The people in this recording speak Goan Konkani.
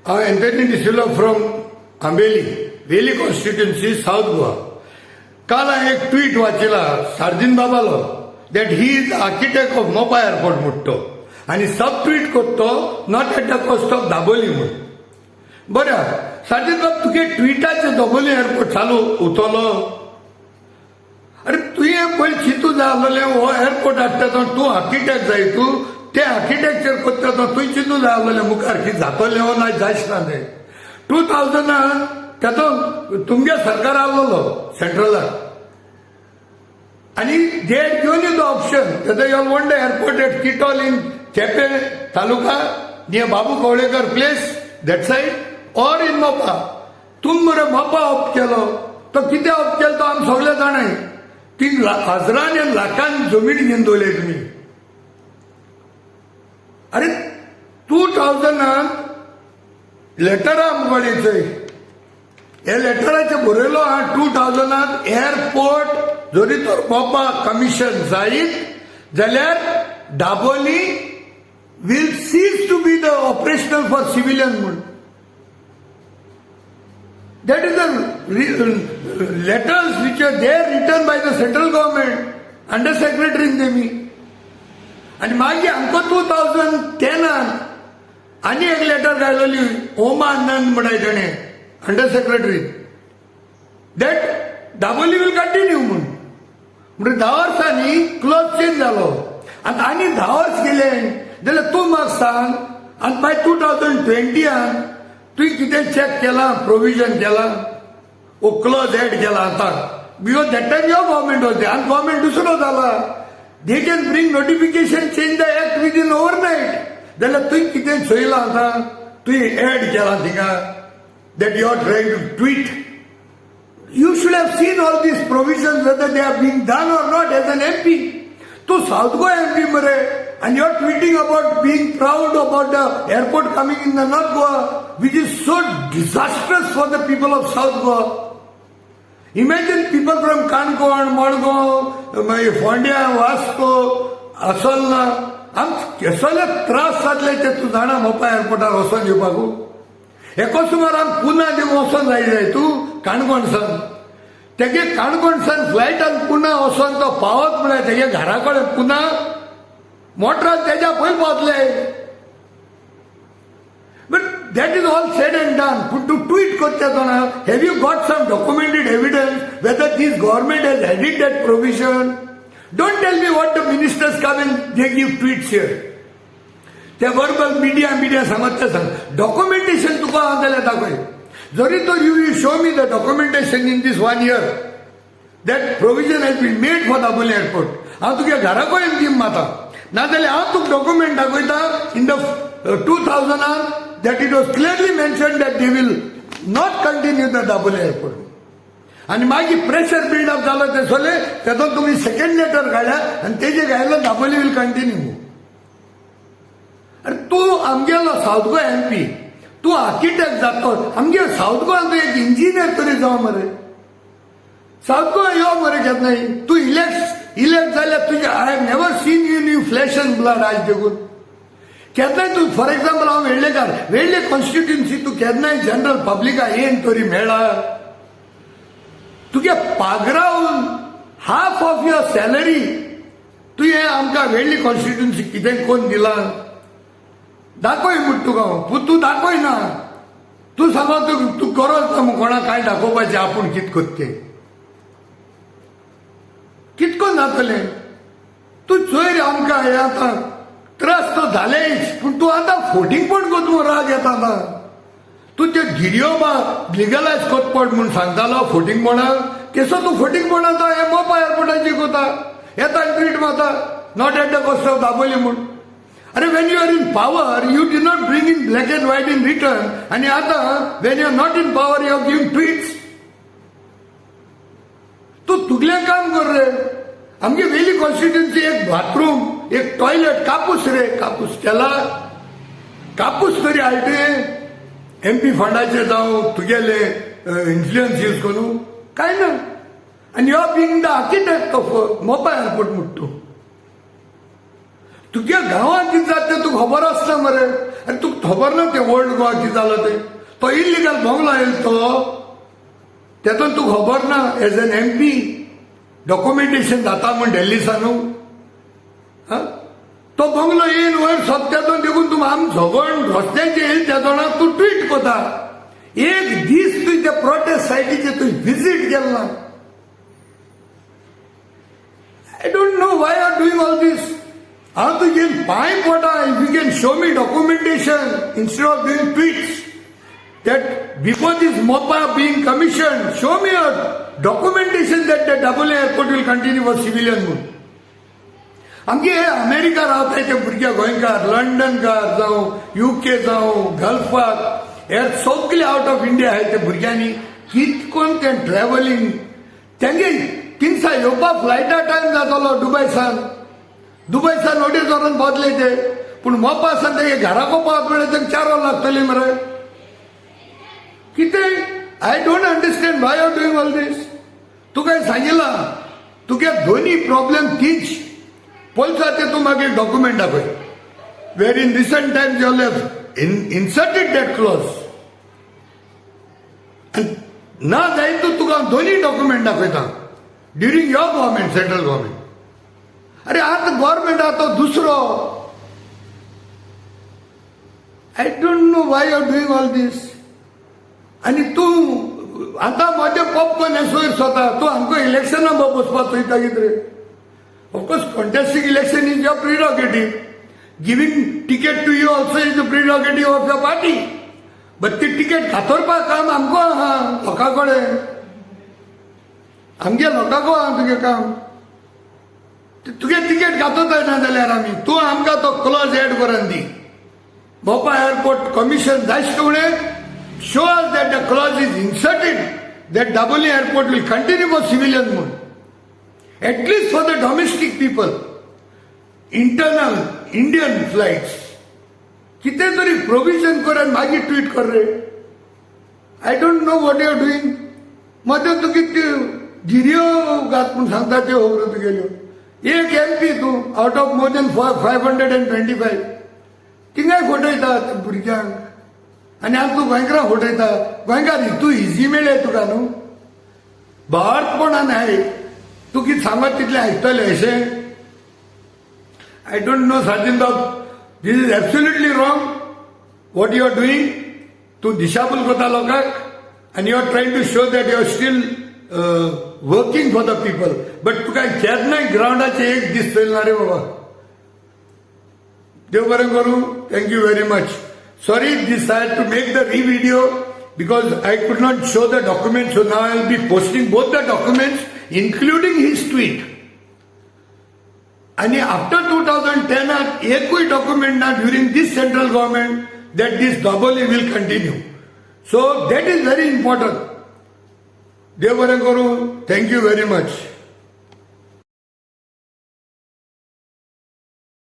हांव एंथनी डिसिल्वा फ्रॉम आंबेली, वेली कॉन्स्टिट्युन्सी, साऊथ गोवा. काल हांवें एक ट्वीट वाचिला सार्दीन बाबालो that he is architect of Mopa airport म्हणतो आनी सब ट्वीट करतो not at the cost of Dabolim म्हूण. बरें सार्दीन बाब, तुगे ट्विटाचे दाबोली एअरपोर्ट चालू उरतलो? अरे, तुवें पयलीं चिंतू जाय आसलें. हो एअरपोर्ट हाडटा तो तूं आर्किटेक्ट जाय, तूं ते आर्किटेक्चर करता तो तुवें चिंतू जाय आसलें मुखार की जातलें हो ना जायच ना. तें 2000नान तेतो तुमगे सरकार आसलेलो सेंट्रलाक आनी they had given you the option whether you want the airport at Kitol in Quepem taluka, near Babu Kavlekar place, that side, or in Mopa. तुम मरे मोपा ऑप्ट केलो. तो कितें ऑप्ट केलो तो आमी सगळे जाणाय. ती हजरांनी आनी लाखान जमीन घेवन दवरले तुमी. अरे, 2000नान लेटरां आमकां चोय, हे लेटराचे बरयलो आहा, 2000नान एअरपोर्ट जरी तर मोपा कमिशन जायत जाल्यार Dabolim will cease to be the operational for civilian म्हूण. That is the letters which are there written by the central government under secretary तेमी. आनी मागीर आमकां 2010नान आनी एक लेटर घायलेली ओमा नंद म्हणा तेणें under secretary that Dabolim will continue म्हूण. म्हणजे 10 वर्सांनी क्लॉज चेंज जालो. आतां आनी 10 वर्स गेले जाल्यार तूं म्हाका सांग, आनी मागीर 2020यान तुवें कितें चॅक केलां, प्रोविजन केलां, ओ क्लॉज एड केला आतां? Because that time your government was, आनी गव्हर्मेंट दुसरो जाला. They can bring notification, change the act within overnight. जाल्यार तुवें कितें चोयलां आतां, तुवें एड केलां थिंगा that you are trying to tweet? You should have seen all these provisions, whether they are being done or not, as an MP. तूं South Goa MP मरे and you are tweeting about being proud about the airport coming in the North Goa, which is so disastrous for the people of South Goa. Imagine people from Canacona, Madgaon, मागीर फोंड्या, वास्को, असोल्णा, आम कसले त्रास जातले ते तूं जाणा मोपा एअरपोर्टार वचोन येवपाकू? एको सुमार आम पुना देव वचोन जाय जाय तूं काणकोणसान तेगे काणकोणसान फ्लायटान पुना वचोन तो पावत म्हळ्यार तेगे घरा कडेन पुना मोटरान तेज्या पयलीं पावतले. But that is all said and done. पूण तूं ट्वीट करता तेन्ना, have you got some documented evidence whether this government has added that provision? Don't tell me what the ministers come and they give tweets here. ते वर्बल मिडिया मिडिया सांगत ते सांग. डॉक्युमेंटेशन तुका आहा जाल्यार दाखय. जरी तर you you show me the documentation in this one year that provision has been made for Dabolim airport, हांव तुगे घरा कडेन दीम माता. नाजाल्यार हांव तुका डॉक्युमेंट दाखयता in the 2000नान that it was clearly mention that they will not continue the Dabolim airport. आनी मागीर प्रेशर बिल्डअप जालो ते सोले तेतून तुमी सेकंड लेटर काडल्या आनी तेजे घायलो दाबोली will continue. अरे, तूं आमगेलो सावथ गोवा एमपी, तूं आर्किटेक्ट जातो. आमगे सावथ गोवान तूं एक इंजिनियर तरी जावं मरे. सावथ गोवा यो मरे केन्नाय तूं इलेक्ट जाल्यार. तुजे I have never seen you in flesh and blood आज देखून केन्नाय तूं. फॉर एक्झाम्पल, हांव वेर्लेकार, वेर्ले कॉन्स्टिट्युन्सी, तूं केन्नाय जनरल पब्लिका येन तरी मेळा? तुगे पागरावन हाफ ऑफ your salary तुवें आमकां वेर्ली कॉन्स्टिट्युन्सी कितें कोण दिलां दाखय म्हूण तुका हांव. पूण तूं दाखय ना. तूं सांग, तूं तूं गरज ना म्हूण कोणाक कांय दाखोवपाचें. आपूण कित करते, कितको जातलें तूं चोय रे. आमकां हें आतां त्रास तो जालेच, पूण तूं आतां फोटिंगपण करता म्हूण राग येता. आतां तूं त्यो धिरयो बा लिगलायज करत पड म्हूण सांगतालो फोटिंगपणाक, केसो तूं फोटिंगपणाक आतां हें मोपा एअरपोर्टाची कोता येता आनी ट्वीट मारता not at the cost of Dabolim म्हूण. अरे, when you are in power, you did not bring in black and white in written आनी आतां when you are not in power, you are giving tweets. तूं तुगलें काम कर रे. आमगे वेली कॉन्स्टिट्युन्सी एक बाथरूम, एक टॉयलेट, कापूस रे, कापूस केला? कापूस तरी हाडटे एमपी फंडाचे जावं तुगेले इन्फ्लुयन्स यूज करून? काय ना. आनी you are being the architect of Mopa airport म्हणटा तूं. तुगे गांवांत कितें जाता तें तुका खबर आसता मरे. आनी तुका खबर ना ते ओल्ड गोवा कितें जालो ते, तो इल्लिगल बंगलो येयलो तो, तेतून तुका खबर ना as an MP documentation जाता म्हूण दिल्ली सान. तो बंगलो येयन वयर सोदता तेतून देखून तूं आम झगण रस्त्याचेर येयल त्या दोणाक तूं ट्वीट करता. एक दीस तुवें त्या प्रोटेस्ट सायटीचेर तुवें विजीट केलें ना. I don't know why are doing all this. हांव तुजे पांय पडटा, if you can show me documentation instead of doing tweets that before this Mopa being commissioned, show me a documentation that the Dabolim airport will continue for civilian म्हणून. आमगे अमेरिका रावताय ते भुरगे गोंयकार, लंडनकार जावं, युके जावं, गल्फाक, हे सगळे आवट ऑफ इंडिया आहाय ते भुरग्यांनी कितकोन ते ट्रॅव्हलिंग तेंगे तिनसा येवपा फ्लायटा टायम जातलो दुबय सान, दुबय सान अडेज वरान पावतले ते, पूण मोपा सान तेगे घराको पावत म्हळ्यार तेंका 4 वरां लागतली मरे. कितें? I don't understand why are doing all this. तुका सांगिलां तुगे दोनी प्रॉब्लेम तीच. पयलीं ते तूं मागीर डॉक्युमेंट दाखय where in recent times you have inserted that clause. ना जायत तूं तुका दोनी डॉक्युमेंट दाखयता during your government, central government. अरे आतां गव्हर्मेंट आतां दुसरो. I don't know why you are doing all this. आनी तूं आतां म्हजें पॉपकॉर्न हें सोयर स्वता तूं आमकां इलेक्शना बसपाक चोयता कितें? Of course contesting election is your prerogative, giving ticket to you also is the prerogative of your party, but ती टिकेट कातरपाक काम आमकां आहा, लोकां कडेन, आमगे लोकांक आहा तुगें काम. तुगे टिकेट कातरताय ना जाल्यार आमी तूं आमकां तो क्लॉज एड करून दी. मोपा एअरपोर्ट कमिशन जायच कडेन show us that the clause is inserted that Dabolim airport will continue for civilian म्हूण, at least for the domestic people, internal Indian flights. कितें तरी प्रोविजन कर आनी मागीर ट्वीट कर रे. I don't know what you are doing. मदें तुगे त्यो धिरयो घात म्हूण सांगता त्यो खबरो तुगेल्यो. एक एमपी तूं out of more than 525, थिंगाय फटयता त्या भुरग्यांक. आनी आतां तूं गोंयकारांक फटयता. गोंयकार तूं इजी मेळ्ळे तुका न्हू, भावार्थपणान आयक, तूं कितें सांगत तितलें आयकतलें अशें. I don't know Sardinha Babu, this is absolutely wrong what you are doing. तूं दिशाभूल करता लोकांक आनी you are trying to show that you are still working for the people, but तुका केन्नाय ग्रावंडाचेर एक दीस चलना ना रे बाबा. देव बरें करूं. Thank you very much. Sorry this I to make the re video because I could not show the document, so now I will be posting both the documents including his tweet. आणि आफ्टर 2010 एकूय डॉक्युमेंट ना during this central government that this Dabolim will continue. So that is very important. देव बरें करूं. Thank you very much.